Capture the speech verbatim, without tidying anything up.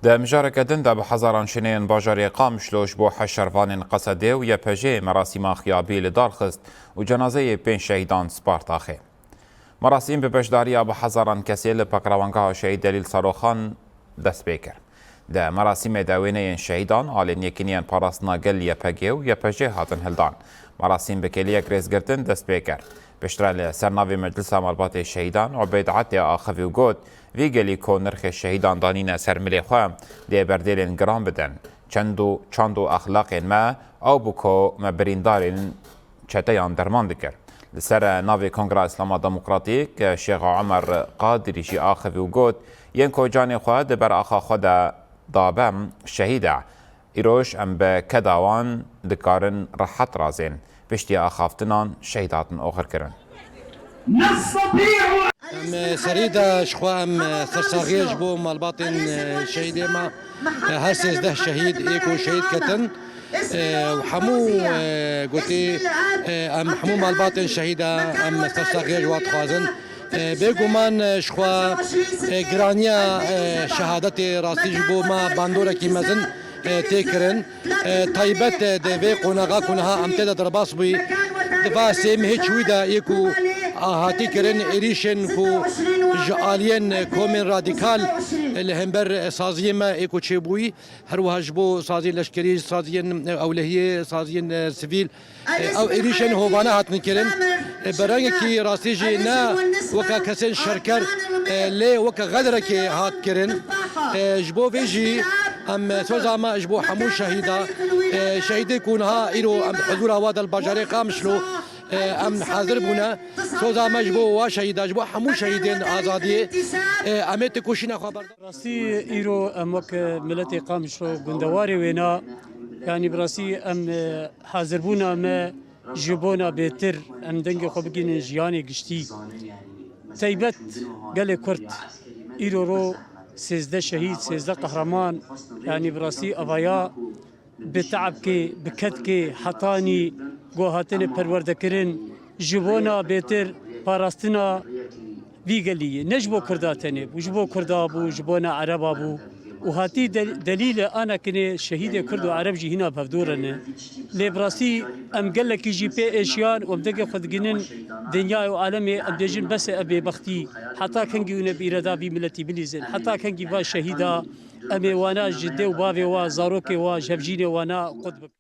Di mijareke din de bi hezaran şineyên bajarê Qamişlo ji bo heşervanên Qesedê û Y P J'ê merasîma xiyabî li dar xist û cenazeyê pênc şehîdan spar taxê. Merasîm bi beşdariya bi hezaran kesê li Pekrawangeha Şehîd Delîl Saroxan dest pê kir. Di merasîmê de wêneyên şehîdan, alên Yekîneyên Parastina Gel Y P G û Y P J hatin hildan. Merasîm bi kêliyek rêzgirtin dest pê kir. Piştre li ser navê Meclisa Malbatê Şehîdan Ubeyd Atê axivî û got, Vî gelî ku nirxê şehîdan danîne ser milê xwe, dê berdêlên giran bidin. Çend û çand û exlaqên me ew bû ku me birîndarên çeteyan derman dikir. Li ser navê Kongra Îslama Demokratîk, Şêx Omer Qadirî jî axivî û got, Yên ku canê xwe di ber axa xwe de dabe, şehîd e. Îroj em bi keda wan dikarin rehet razên. Piştî axaftinan şehîd hatin oxirkirin. Em serî de ji xwe em sersaxiyê ji bo malbatên şehîdê me, her sêzdeh şehîd ê ku şehîd ketin, û hemû gotî, em hemû malbatên şehîda em sersaxiyê ji wan dixwazin. Bêguman ji xwe giraniya şehadetê rastî ji bo me bandorekî mezin tê kirin. Taybet di vê qonaxa ku niha em tê de derbas bûyî, di va sê mehê çûyî de yê ku hatî kirin êrîşên ku ji aliyên komên radîkal li hember saziyê me yê ku çêbûyî, her wiha ji bo saziyên leşkerî, saziyên ewlehiyê, saziyên sivîl, ew êrîşên hovane hatin kirin. Bi rengekî rastî jî ne weke kesên şerker, lê weke xederekê hat kirin. Ji bo vê jî em soza me ji bo hemû şehîda, şehîdê ku niha îro em huzûra we de li bajarê Qamişlo, em hazir bûne. Soza me ji bo wa şehîda, ji bo hemû şehîdên azadiyê, em ê têkoşîna xwe berdewam. Rastî îro em wek miletê Qamişlo gundewarê wêna, yanî bi rastî em, e, hazirbûna me ji bona bêtir em dengê xwe bigihînin jiyanê giştî. Taybet gelê Kurd îro ro sêzdeh şehîd, sêzdeh qehreman, yanî bi rastî evaya bi teebkê, bi kedkê hetanî ku hatine perwerdekirin, ji bona bêtir parastina vî gelî ye. Ne ji bo Kurda tenê bû, ji bo Kurda bû, ji bona Ereba bû. Û hatî de-, delîle ana kinê şehîdê Kurd û Ereb jî hîna bi hevdû re ne. Lê bi rastî em gelekî jî pê êşiyan û em dengê xwe digihînin dinyayê û alemê, em dibêjin bes e ev bêbextî. Heta kengî hûn ê bi îrada vî miletî bilîzin? Heta kengî va şehîda em ê wana ji dê û bavê wa, zarokê wa, ji hevjînê wana qut bikin?